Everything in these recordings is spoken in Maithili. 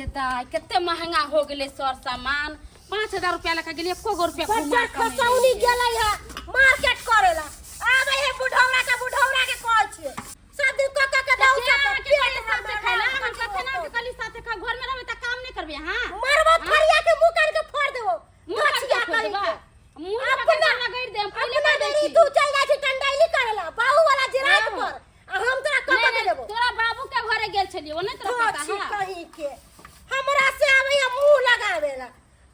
दाय, कते महंगा हो गेलै सर सामान। 5000 रुपया लगा गेलियै, एको गो रुपया बच्चा घुमा कऽ नहि खसौनी लेलियै। गेलै है मार्केट करेला, आबै है बुढ़ौरा के, बुढ़ौरा के कहै छियै सब दिन कऽ कऽ के तऽ दौ के सब अहाँके कहली साथे खाय ला? हम कखन अहाँके कहली साथे खा? घर में रहबै तऽ काम नहि करबै अहाँ? मरबो, फरिया के मुंह कान के फोड़ देबो। मुँह कान के धचिया फोड़ कहीं देबै? के। मुँह पकड़ अपना के रगड़ि देब, पहिले अपना कहि दै बेरी छी। तू चल जाइ छी टंडाइली करेला बाहु वाला जिरात हाँ। पर, आ हम तोरा कऽ नहि, कऽ के नहि, देबो। तोरा बाबू के घरे गेल छलियै, ओ नहि तोरा पता धोछी है? कहीं के, हमरा से आबै है मुंह लगावेला,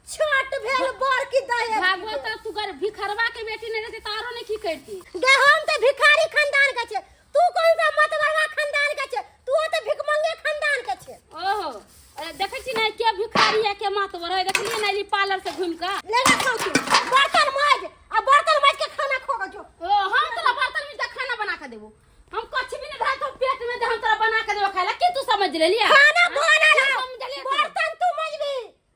छोट भेल बड़ की दहेज। भागो तऽ तू गर भिखरवा के बेटी नहि रहती तऽ आरो नहि की करती। गे, हम तऽ भिखारी खानदान के छियै, तू कौन सा मतबरवा खानदान के छै? तू तऽ भिखमंगे खानदान के छै। ओहो, अरे देखै छी ने के भिखारी है के मातबर है, देखलियै ने ई पार्लर से घुमि कऽ। ले जा खाउ तू, बर्तन माज, आ बर्तन माज के खाना खो के जो। ओ, हम तोरा बर्तन में खाना बना के देबो? हम कुछ भी नहीं धाय तो पेट में दे, हम तोरा बना के देबो खाय ला? की तू समझ लेलियै? खाना हाँ? बनल की है, समझलियै तू? बर्तन तू मजबी,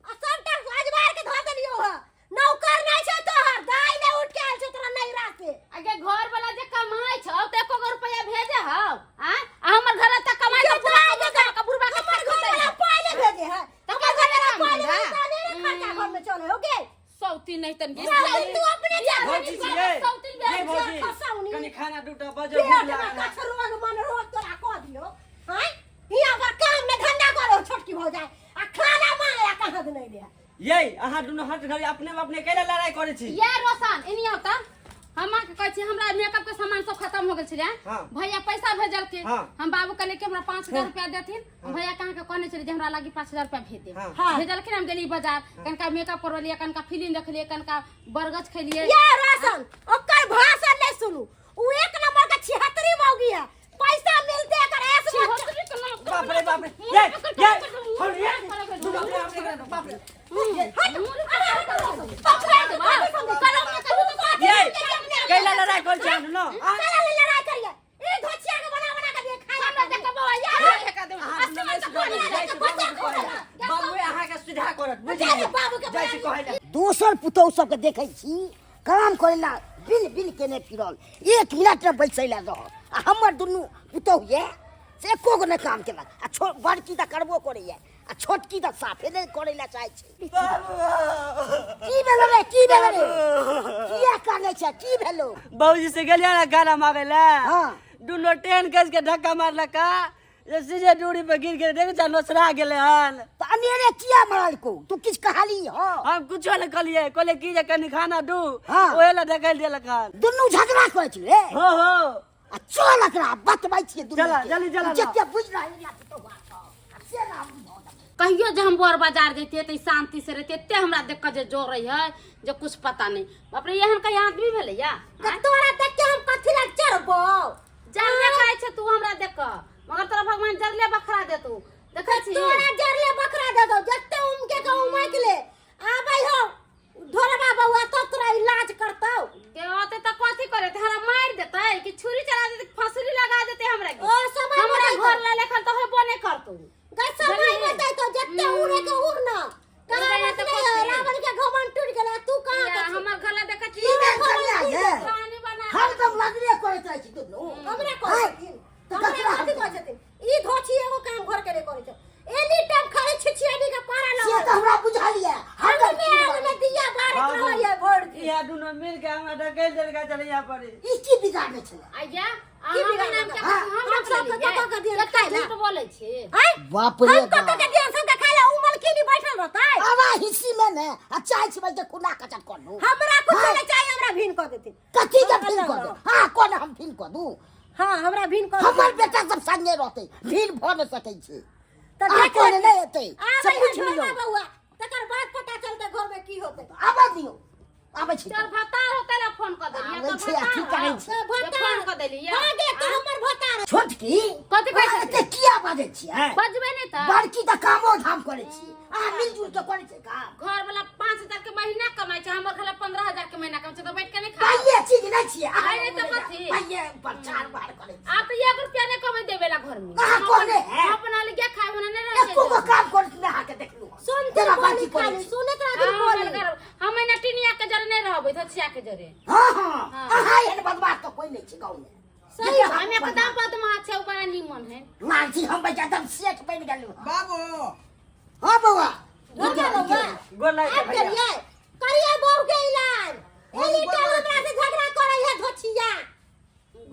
आ सबटा अजवार के धो देलियौ है। नौकर नहीं छै तोहर, दाई ले उठ के आयल छै तोरा नैहरा से। अगे घर वाला जे कमाई छौ त एको गो रुपया भेजे हौ? आ आ हमर घर त कमाई के त पूरा दाई कमा कमा के बुढ़बा के हमर खर्च घर दै वाला है। पाइ ले भेजे है। तऽ हमर केकर घर वाला काम पाइ ले धंधा? भेजे है, खर्चा घर में चले हो गे। सौती नहीं तन सौती तू अपने जा। भौजी छियै। सौती ये भौजी, खसौनी। कनि खाना दूटा बजो, पेट भूख में लागल है। कछ रोग मन रोग तोरा कह दियो हैं। हियां पर काम ने धंधा करो छोटकी भौजाई, आ खाना मांगे कहाँ से नहीं दे। ये अहाँ दुनू हट घड़ी अपने में अपने कैला लड़ाई करै छी? ये रोशन, एनी आओ त। हम अहाँके कहै छी, हमरा मेकअप के सामान सब खत्म हो गेल छलै। हाँ। भैया पैसा भेजलखिन। हाँ। हम बाबू कहलियै कि हमरा 5000 रुपया देथिन। भैया के अहाँके कहने छलियै जे हमरा लागी 5000 रुपया भेज देब। हाँ। हाँ। भेजलखिन, हम गेली बाजार, कनिका मेकअप करवलियै, कनिका फिल्म देखलियै, कनिका बरगद खेलियै। ये रोशन, ओकर भाषण नहीं सुनू, उ एक नंबर का छिहत्तरी मौगी है, पैसा मिलते एकर ऐस मत। छिहत्तरी के नाम। बाप रे बाप रे, मुँह ये पकड़ के ये पकड़ के मुँह छोड़ ये पकड़ के दुनू अपने अपने, बाप रे। हट, पकड़ के बाप। कलम में कभी तो ये कैला लड़ाई करै छी अहाँ दुनू? आ? चला ले लड़ाई करिए, ई धोचिया के बना बना के दे खाए। हमरा देख के बौआ यार फेंका देब। अहाँ दुनू नहि सुधरबै, जाइ छी बाबू के कहै लए। बाबूए अहाँके सुधा करत, बुझलियै? बाबू के जाइ छी कहै लए। दोसर पुतहु सबके देखै छी काम करै ला बिल बिल केने फिरल, एक मिनट ने बैसै ला रहल, आ हमर दुनू पुतहु ये से एको गो नहि काम केलक। आ छो बड़की तऽ करबो करैया, आ छोटकी तऽ साफे नहि करै ला चाहै छै। की भेलो रे? की भेलो रे? किया कानै छै? की भेलो? बाबूजी से गेलियै ने गाना मांगे ला। हाँ। दुनू ट्रेन कस के धक्का मारलका जे सीधे दूरी पे गिर गेलै, देखै छह नोसरा गेलै हन। तऽ अनेरे किया मारलको? तू किछु कहली? हँ। हम कुछो नहि कहलियै, कहलियै की जे कनि खाना दू। हाँ। ओहे ला धकेल देलक हन। दुनू झगड़ा करै छलै रे? हो हो। आ चल, एकरा बतबै छियै दुनू चला, के। जल्दी चला ना। जते बुझि रहल यऽ पुतहु आ से ना हम भऽ देबै। कहियो जे हम बर बाजार जैतियै तऽ ई शांति से रहतियै। एते हमरा देख कऽ जे जोड़ै है जे कुछ पता नहि। बाप रे, एहन कहीं आदमी भेलै या? तऽ तोरा देख के हम कथी लग चढ़बौ? जरले कहै छै तू हमरा देख कऽ, मगर तोरा भगवान जरले बखरा देतू, देखै छी। तोरा जरले बकरा दे दो, जते उमके के उमक ले आबै हो ढोरबा बौआ, तो तोरा इलाज करतौ। के होते तऽ कथी करे? हमरा मारि देतै कि छुरी चला देतै, फंसरी लगा देतै हमरा के? ओ समय हमरा बतैतौ। घर ला लेखन तऽ होबो नहि करतौ। गै, समय बुझलिही? बतैतौ, जते उड़े के उड़ ना। उड़ै कहावत तऽ नहीं है, कथी? रावण के घमंड टूट गेलै, तू कहाँ या, के छी? हमर घर ला देखै छी। की भेल कन्या ये? पानी बना। हरदम लगले करैत रहै छी दुनू। हमरा कहै आँय, छथिन? तऽ हमरा ककरा कथी कहै छथिन? ई धोछी एगो काम घर के नहि करै छै, एनी टाइम खाली छिछियानी के पारा से लगल। तऽ हमरा बुझल ये, हरदम अंगने अंगने दिया बारत रहल ये भरि दिन। इहा दुनू मिल के हमरा ढकेल देलका चलैया पर। ई की बिगाड़ने छलै? आइया, की अहाँ बिगाड़ने नाम के छलै? हम हम सबके रख लेलियै। कऽ कऽ दियन कते खाय ला। झूठ बोलै छी। आँय? बाप रे हम कऽ बाप। कऽ के दियन सबके खाय ला, उ मलकिनी बैठल रहतै? आवा हिस्सी में ने आ चाहै छी जे खुला कचर कर लू। हमरा कुछ हाँ। नहि चाही, हमरा भीन कऽ देथिन। कथी के हमरा भीन लग कऽ दू? रहो। हाँ, कोन हम भीन कऽ दू? हाँ, हमरा भीन कऽ हमर बेटा सब संगे रहतै, भीन भऽ नहि सकै छै। तऽ अहाँ देख कोन लेथिन। नहि हेतै से आबै है पूछि लियौ। ढोरबा बौआ, तकर बाद पता चलतै घर में की होतै। आबऽ दियौ, आबै छी। तोर भतार होतै ला फोन कऽ देलियै। आबै तोर छी, आ की भतार करै हौ। छी? तऽ भतार फोन कऽ देलियै। हाँ गे, तो हमर भतार। छोटकी। कथी कहै छथिन? एते किया बाजै छियै? बजबै नहि तऽ। बड़की तऽ कामो धाम करै छी, अहाँ मिलजुल के करै छै काम। घर वाला 5000 के महीना कमाइ छै, हमर घर 15,000 के महीना कमाइ छै, तऽ बैठ के नहि खा। पाइये चीज नहि छियै अहाँ। अरे तऽ कथी? पाइये प्रचार बार करै छी। आब तऽ 1 रुपया नहि कमाइ देबे ला घर में। अहाँ हम कहने है? हम अपना लिए खाय वाला नहि रहै। एको गो काम करै छी अहाँके देखलहुँ हन। सुनते जेना बोली बाकी करै खाली छी। सुनैत हाँ, रहथिन हमर बोली। घर हम एना टिनिया के जरे नहि रहबै, धोछिया के जरे। हाँ हाँ। हाँ। अहाँ एहन बदमाश तऽ कोइ नहि छै गाँव में। सही जेते हम एकदम बदमाश। बदमाश छै, ओ बड़ा नीमन है। मानसी, हम बच्चा एकदम सेठ बनि गेलहुँ। बाबू। हाँ बौआ। रुकिए बौआ। गोर लागि आबि भैया। गेलियै। करियै बहू के इलाज। एनी टाइम हमरा से झगड़ा करै है धोछिया।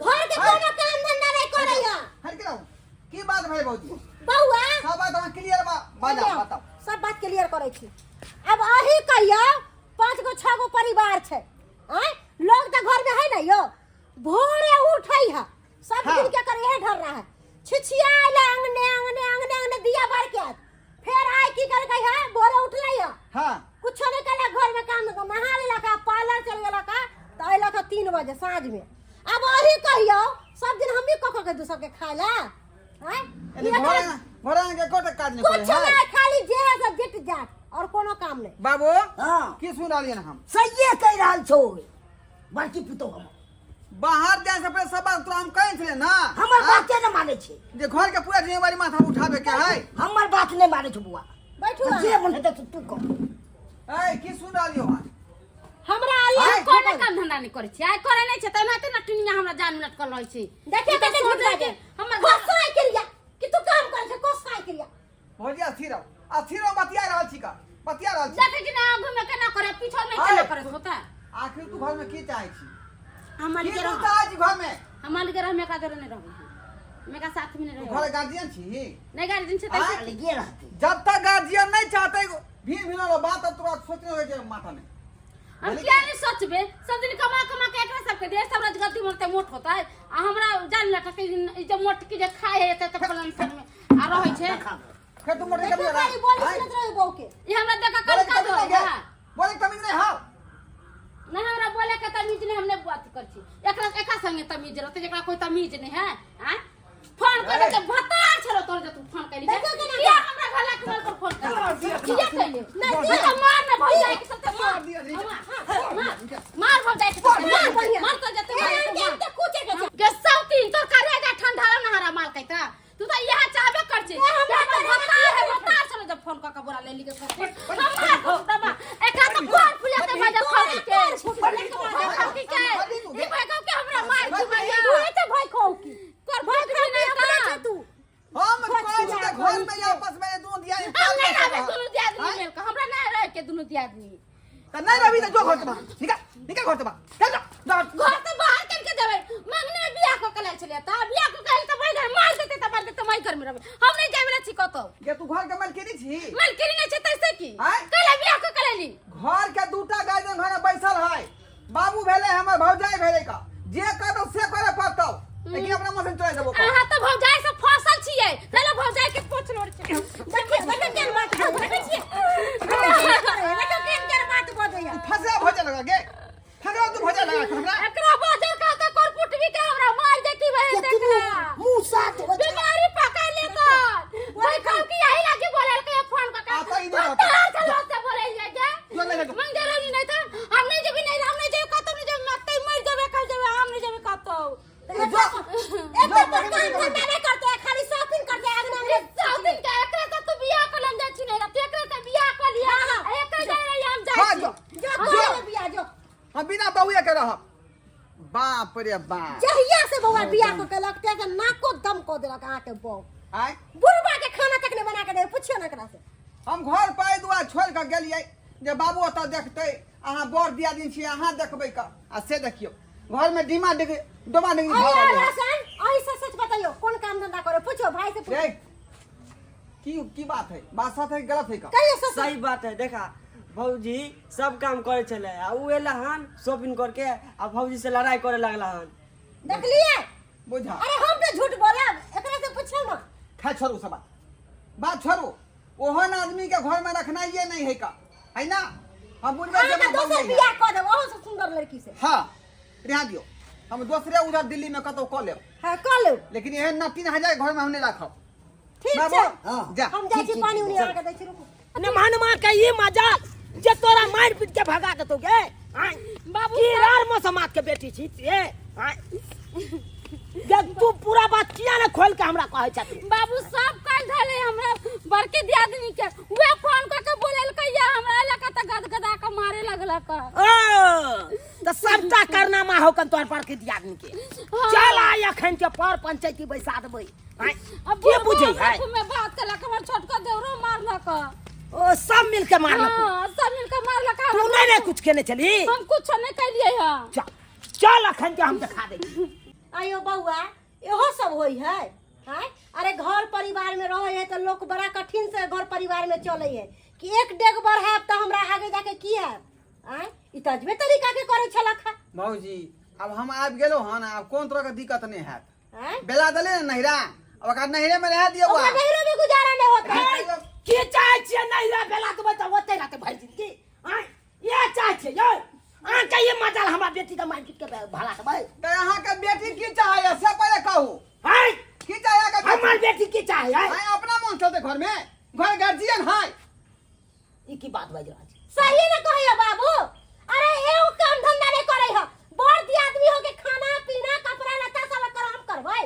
घर के कोनो काम धंधा नहीं करै है। हट के रहू। की बात भेल भौजी? बौआ, सब बात हमरा क्लियर बा, बाजा बताओ। सब बात क्लियर करै छी। अब अही कहियौ, 5 गो 6 गो परिवार छै, आँय, लोग तऽ घर में है ने यौ। भोरे उठै है, सब दिन के करे है ढर्रा है, छिछियाल अंगने अंगने अंगने अंगने दिया बार के आत। फेर आय की करकै है, भोरे उठलै है, कुछो नहीं कलक, घर में काम नहीं, नहा लेलक है, पार्लर चल गेलक है, तऽ अयलक है 3 बजे साँझ में। अब अही कहियौ, सब दिन हमही कऽ कऽ के दू सबके खाय ला, आँय? यानी घर घर के कोटा काज नहीं करे कुछ है। नहीं, खाली जे है से जिट जात और कोनो काम नहीं। बाबू, हाँ। की सुन रहलियन हम? सहिए कहि रहल छौ बड़की पुतोह हमर। बाहर जाय से पहिले सब बात तोरा हम कहै छलियै ना। हमर हाँ? बात के नहि मानै छै। जे घर के पूरा जिम्मेवारी माथा पर उठाबे के है। हमर बात नहि मानै छौ बौआ। बैठू अहाँ। जे मन हेतै से तू कर। ए, की सुन रहलियौ अहाँ? हमरा अल्लाह आइ कोनो काम धंधा नहि करै छी, आइ करै नहि छै, तेनाहिते ने टुनिया हमरा जान लटकल रहै छै। देखिए ई तऽ कते झूठ सोचै लागे। कि हमर कोसाई क्रिया कि तू काम करै छै, कोसाई क्रिया। भौजी अस्थिर रहो, अस्थिर रहो, बतिया रहल छी का, बतिया रहल छी। देखै छी ने आगू में केना करे, पीछो में केना आइ। करे होता। आखिर तू घर में की चाहै छी? हम की अलगे तू रह, चाहै छी घर में? हम अलगे रह, मेका जरे नहीं रहबै, मेका साथ में नहीं तू रहबै। घर गार्जियन छी? नहीं गार्जियन छै आइ। तैसे। अलगे रहतै। जब तक गार्जियन नहीं चाहते भीड़ भीड़ वाला बात, अब तोरा सोचने होइ छै माथा में। हम किया नहीं सोचबे? सब दिन कमा कमा के एकरा सबके दे, सब रोज गलती मरते मोट होता है, आ हमरा जान लटक ई जे मोट की जे खाए है त फलन सब में आ रहै छै। फिर तू मोटे देखियौ कमी खाली बोली सुनैत रहू बहू के। ई हमरा देखा बोले कल का तमीज नहीं है। है। बोले तमीज नहीं है। नहीं हमरा बोले के तमीज नहीं, हमने बात कर छी एकरा एका संगे तमीज रहते जेकरा कोई तमीज नहीं है। हां फोन करे के भतार छलो तोर जे तू फोन कैली देखियौ केना किया हमरा घर लाके मोबाइल पर फोन कर किया कैली? नहीं, नहीं तो मार ना भौजाई के सबसे मार। दिया, नहीं। मार मार भौजाई के सबसे मार, बढ़िया। मार तो जते मार एहन तो के मार। के कुचे के छै। गे सब तीन तोर करे जा ठंडा ना हरा माल कैता तू तो यहां चाहबे कर छी। ए, हमरा हमर तो भतार है, भतार छलो जब फोन क के बोला ले ली के सब फोन। हम मार को दबा एका तो कोर फुला के मजा खाऊ के खाऊ के ई भाई कहू के हमरा मार तू भैया। तू एते भय खाऊ की? तोर भाई खाऊ नहीं अपने ता छै तू। हम कहै छी जे घर में आपस में दुनू दियादनी हम नहीं रहबे दुनू दियादनी आँय? मिल के, हमरा नहीं रहे के दुनू दियादनी। त नहीं रहबी त जो घर से बाहर निकल, निकल घर से बाहर चल जा, जा। घर से बाहर केन के जेबै? मंगने में बियाह क के लायल छलियै त बियाह क के आयल त भाई घर मार देते त मार देते, माई घर में रहबै हम नहीं जाय वाला छी कतौ। गे तू घर के मालकिनी छी? मालकिनी नहीं छै तैसे की आँय? कैला बियाह क के लेली? घर के दूटा गार्जियन घर में बैसल है, बाबू भेले हमर भौजाई भेले का, जे कहतौ से करे पड़तौ, लेकिन अपना मन से चले देबो। अहाँ त भौजाई से फसल छियै, चलो भौजाई के पोछ लोड़ छै। देखियौ, देखियौ केहन बात बजै छै। देखियौ केहन केहन बात बजैया। फसरा भौजाई लगा गे, फसरा तू भौजाई लगा के हमरा। एकरा बाजल कहता करपुटवी के हमरा मार देती बहन। केतनो देखला मुँह साथ हो छै। बीमारी पकड़ लेता भाई कहू कि यही लागी बोलल के फोन क के आता ही नहीं रहता। तार चलो से बोलल जा के जो नहीं रहता। मंगेरनी नहीं था, हम नहीं जेबी नहीं, हम नहीं जेबी कतौ नहीं जेबी, मरते मर जेबे कल जेबे, हम नहीं जेबी कतौ। जो एते पर काम धंधा नहीं करते, खाली शॉपिंग करते अंगना में। शॉपिंग के एकरा से तू बियाह कर लेम जाइ छी नहीं रहती, एकरा से बियाह कर लिया, एकरा जाय रही हम जाइ हाँ, छी। जो। जो कर ले बियाह जो। हम बिना बहुए के रहब। बाप रे बाप। जहिया से बौआ बियाह क केलक ते के नाको दम क देलक अहाँके बहू। आँय? बुढ़बा के खाना तक नहीं बना के दे, पुछियो ना एकरा से। हम घर पाइ दुआ छोड़ के गेलियै जे बाबू ओतऽ देखतै, अहाँ बड़ दियादिन छी अहाँ देखबै का, आ से देखियौ घर में डीमा डिग डोबा डिगी भऽ अरे रहलै। रोशन, अहीं से सच बतैयो कोन काम धंधा करे, पूछो भाई से पूछो। रे, की की बात है, बात सच है कि गलत है का? कहियो सच। सही बात है। देखा भौजी सब काम करे छले आ उ एला हन शॉपिंग करके आ भौजी से लड़ाई करे लगला हन। देखलिए? बुझा। अरे हम तो झूठ बोलब, एकरा से पूछो ना। खैर छोड़ू सब बात, बात छोड़ू, ओहन आदमी के घर में रखनाइए नहीं है का, है ना? हम बुझबै जे अहाँके हमर दोसर बन नहीं है। बियाह कऽ देब अहूँ से सुंदर लड़की से। हाँ रह दियौ, हम दोसरे उधर दिल्ली में कतौ कऽ लेब। हाँ कऽ लेब, लेकिन एहन ना 3000 घर में हम नहीं राखब। ठीक बाबू, छै। हाँ। जा। हम जाइ छी ठीक, पानी ठीक, उनी अहाँके दै छी, रुकू। नमहनमा के ई मजा जे तोरा मारि पीट के भगा देतौ गे। आँय, बाबू, की रार मौसमात के बेटी छी ए? आँय, गे तू पूरा बात किया ने खोल के हमरा कहै छथि? बाबू सब कल धले हमरा बड़की दियादनी के वे फोन क के बोललकै या हमरा लका त गदगदा के मारे लगलक। ओ तऽ सबटा कारनामा हो कन तोहर पर के दियादनी के चल आइ अखन के पर पंचायती बैसा देबै आँय, अब के बुझै है में बात केलक हमर छोटका देवरो मारलक ओ सब मिल के मारलक हाँ सब मिलके मारलक तू नहीं ने कुछ केने छली हम कुछ नहीं कैलिए है चल चल अखन के हम देखा दै छी। आयो बौआ इहो सब होई है आँय अरे घर परिवार में रहे है तो लोग बड़ा कठिन से घर परिवार में चले है कि एक डेग बढ़ायब तो हमरा आगे जाके की हैब आँय ई तऽ अजबे तरीका के करै छलक हँ भौजी आब हम आबि गेलहुँ हन आब कोन तरहके दिक्कत नहि हैत आँय बेला देले ने नहिरा अब ओकरा नहिरे में रह दियौ ओकरा आब। नहिरो में गुजारा नहि होतै की चाहै छियै नहिरा बेला देबै तऽ ओतै रहतै भरि जिंदगी आँय इएह चाहै छियै यौ अहाँके ई मजाल हमरा बेटीके मारि पीट के भगा देबै तऽ अहाँके बेटी की चाहैया से पहिले कहू आँय की चाहैया अहाँके बेटी? हमर बेटी की चाहै है आँय अपना मन चलतै घरमे घर गार्जियन है ई की बात बाजि रहल छी सही ने कहैया बाबू अरे एगो काम धंधा नहीं करे ह बड़ आदमी हो के खाना पीना कपड़ा लत्ता सब एकर हम करबै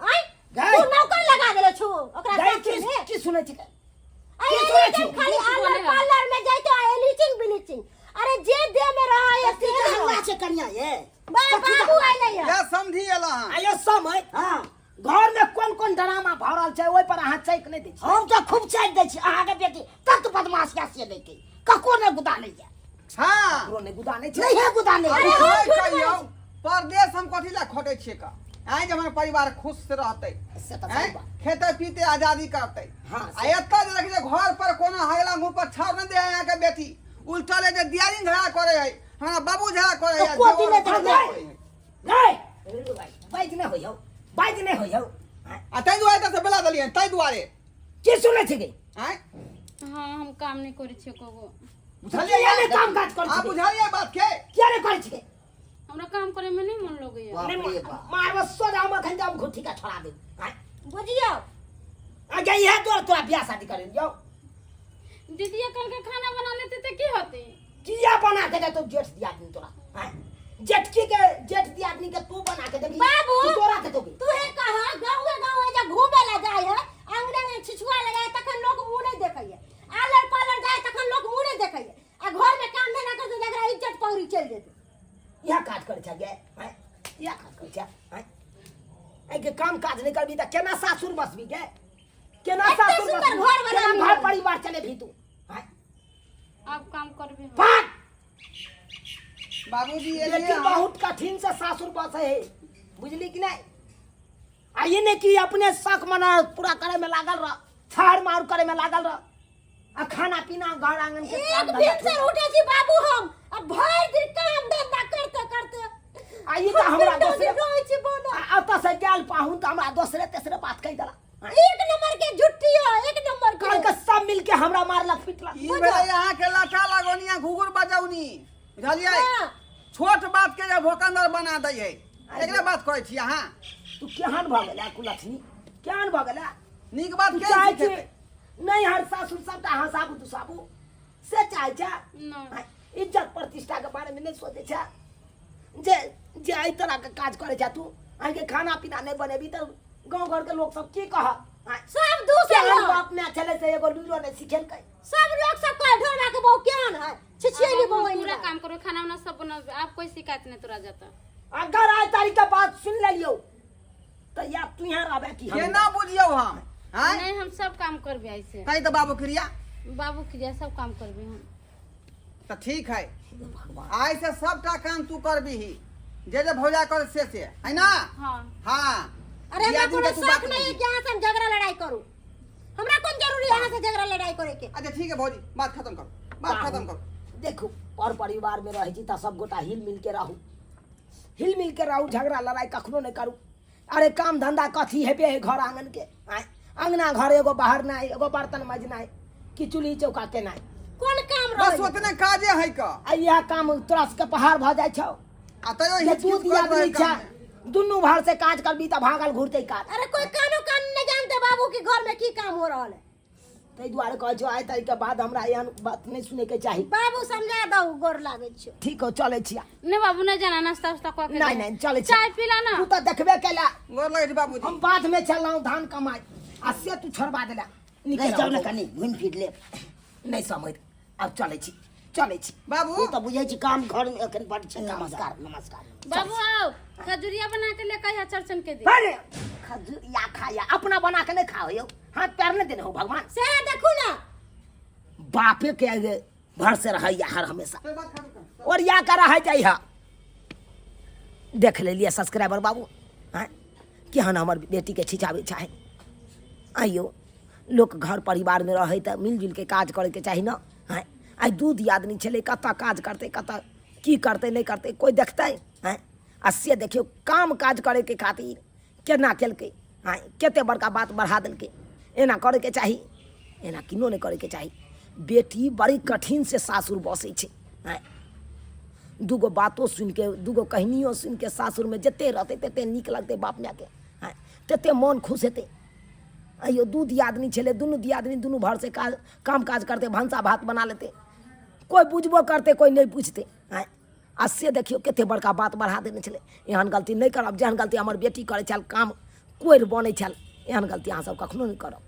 आँय गै। तू नौकर लगा देले छु ओकरा गै, सासुर की में की सुनै छी अरे की सुनै छी? खाली कुछ आलर बोले है। पार्लर में जाइतो आ एलिचिंग ब्लीचिंग अरे जे दे में रहे है से हल्ला छै कनिया ये बाबू आइले है या समझी एला हन आयो समय हाँ घर में कोन कोन ड्रामा भऽ रहल छै ओहि पर अहाँ चैक नहि दै छी हम तऽ खूब चाटि दै छी अहाँके बेटी तत बदमाश या से नहि के कको नहि गुदा नहि यऽ हाँ ककरो नहि गुदा नहि छै नहि है गुदा नहि अरे हम अरे झूठ कहियौ बोलै परदेश हम कथी लए खटै छियै का आइ जे हमर परिवार खुश से रहतै से तऽ सही आँय बात। खेतै पीते आजादी करतै हाँ, आ एतऽ जे देखै छियै घर पर कोनो हगला मुँह पर छाव नहि दै है अहाँके बेटी उल्टा ले जे दियारी झगड़ा करै है हमरा बाबू झगड़ा करै है तो कोठी देवर नहि झगड़ा देखबै। करै है। नहि बाजि नहि होइयौ बाजि नहि होइयौ आ ताहि दुआरे तऽ से बेला देलियै ताहि दुआरे की सुनै छी गे आँय हाँ हम काम नहीं करै छियै कबो बुझलियै किया नहि काम काज करै आ छी बुझलियै बात के किया नहि करै छी हमरा काम करे में नहीं मन लगैया बाप नहि रे बाप। मारब सोझा हम अखन जाम घुट्ठी का छोड़ा देब आँय बुझियौ आ गे इएह तोरा तोरा बियाह शादी करे यौ दीदी कल के खाना बना लेते तो की होते किया बना के देतो जेठ दियादनी तोरा आँय जेठकी के जेठ दियादनी के तू बना के देबी बाबू! तू तोरा के देबी तू हे कहा गाँवे गाँवे जा घूमे ला जाय है अंगने में छिछुआ लगाए तखन लोग मुंह नहीं देखै है आलर पालर जाय तखन लोग मुंह नहीं देखै है आ घर में काम धंधा करते जकरा इज्जत पौरी चलि जेतै इएह काज करै छै गे आँय इएह काज करै छै आँय एहिके काम काज नहि करबी तऽ केना सासुर बसबी गे केना एते सासुर सुंदर बसबी घर केना बनाबी। घर परिवार चलेबही तू आँय अब काम करबे हम। भाग बाबूजी एलियै लेकिन हन। बहुत कठिन से सासुर बसे है बुझली कि नहीं आ ये नहीं कि अपने शौक मना पूरा करे में लागल रह छाड़ मार करे में लागल रह आ खाना पीना घर आंगन के एक काम धंधा दिन से उठे छी बाबू हम आ भरि दिन काम धंधा करते करते आ ई तऽ हमरा दोसरे रहै छी बोलो आ ओतऽ से गेल पाहुन तऽ हमरा दोसरे तेसरे बात कहि देला एक नंबर के झुट्टी हो एक नंबर के कहलकै सब मिलके हमरा मारलक पिटलक ई भेलै अहाँके लाठा लगौनी आ घुघुर बजौनी बुझलियै हाँ। छोट बात के जे भोकंदर बना दै है एकरे बात कहै छी अहाँ तू केहन भऽ गेला कुलक्षणी केहन भऽ गेला नीक बात तू के चाहै छी सिखेतै नहि हर सासुर सबटा हँसाबू दुसाबू से चाहै छै नहि। इज्जत प्रतिष्ठा के बारे में नहि सोचै छै जे जे एहि तरह के काज करै छै तू अहाँके खाना पीना नहि बनेबी तऽ गाँव घर के लोग सब की कहत आँय? सब दूसरे केहन लोग बाप माय छलै से एगो लूरो नहि सिखेलकै सब लोग सब कह ढोरा के बहु केहन है छिछियली अब हम बहु पूरा काम करो खाना उना सब बनाबे आप कोई शिकायत नहीं तोरा जाता अगर आइ तारीख के बात सुन लेलियौ तऽ या तू यहाँ रहबे कि हम केना बुझियौ हम आँय नहीं हम सब काम करबे ऐसे कहि तऽ बाबू क्रिया बाबू क्रिया सब काम करबे हम तऽ ठीक है भगवान आइ से सबटा काम तू करबिही जे जे भौजा कर से से है ना हाँ हाँ अरे हमरा दियादिन कोनो के तू बात शौक नहीं है बुझी। कि अहाँ से हम झगड़ा लड़ाई करू हमरा कोन जरूरी है अहाँ से झगड़ा लड़ाई करे के अच्छा ठीक है भौजी बात खत्म करो बात खत्म करो देखू पर परिवार में रहै छी तऽ सब गोटा हिल मिल के रहू हिल मिल के रहू झगड़ा लड़ाई कखनो नहि करू अरे काम धंधा कथी हेबे है घर आंगन के आँय अंगना घर एगो बाहर नाइ एगो बर्तन मजनाइ कि चूल्ही चौका केनाइ कोन काम बस रहै ओतने काजे है का आ इएह काम तोरा सबके पहाड़ भऽ जाइ छौ आ तैयो जे दू हिचकिच कर दियादनी रहे छै काम में। दुनू भार से काज करबी तऽ भागल घुरतै काज अरे कोई कानो कान नहीं जानते बाबू के घर में की काम हो रहल है ताहि दुआरे कहै छौ आइ तारीखके बाद हमरा एहन बात नहि सुनैके चाही बाबू समझा दऊ गोर लागै छियौ ठीक हो चलै छिया नहीं बाबू नहीं जाना नाश्ता उस्ता कऽ के नहि जाना। नहि चलै छी चाय पीला ना तू तऽ देखबे केला गोर लगै छै बाबूजी हम बाधमे चललहुँ धान कमाइ आ से तू छोड़बा देला नहीं जाओ ना कनी घूम फिर ले नहि समझ आब चलै छी चलै छी। बाबू। ओ तऽ बुझै छी काम घर में एखन बड छै। नमस्कार नमस्कार। बाबू आओ, खजुरिया बना के ले कहिया चरचन के दे। अरे खजुरिया खाया अपना बना के नहीं खाओ यौ, हाथ पैर नहीं देने हो भगवान। से देखू ना। बापे के आगे घर से रहैया हर हमेशा से बात खत्म कर। और या कर रह जाइ हा। देख ले लिया सब्सक्राइबर बाबू, हैं केहन हमर बेटी के छिचावे चाहे। आइयो लोक घर परिवार में रहे तऽ मिलजुल के काज करे के चाही ना। हैं आइ दू दियादनी छलै, कतऽ काज करतै कतऽ की करतै नहि करतै कोइ देखतै? हैं आ से देखियौ काम काज करे के खातिर केना केलकै। हैं कते बड़का बात बढ़ा देलकै। एना करे के चाही, एना किनो नहि करे के चाही। बेटी बड़ी कठिन से सासुर बसै छै। हैं दूगो बातो सुनिके दूगो कहिनियो सुनिके सासुरमे जते रहतै तते नीक लगतै बाप मायके। हैं तते मन खुश हेतै। अइयो दू दियादनी छलै, दुनू दियादनी दुनू भर से काज काम काज करतै, भनसा भात बना लेतै, कोइ बुझबो करतै कोइ नहि बुझतै। हैं आ से देखियौ कते बड़का बात बढ़ा देने छलै। एहन गलती नहि करब जेहन गलती हमर बेटी करै छल, काम कोरि बनै छल, एहन गलती अहाँ सब कखनो नहि करब।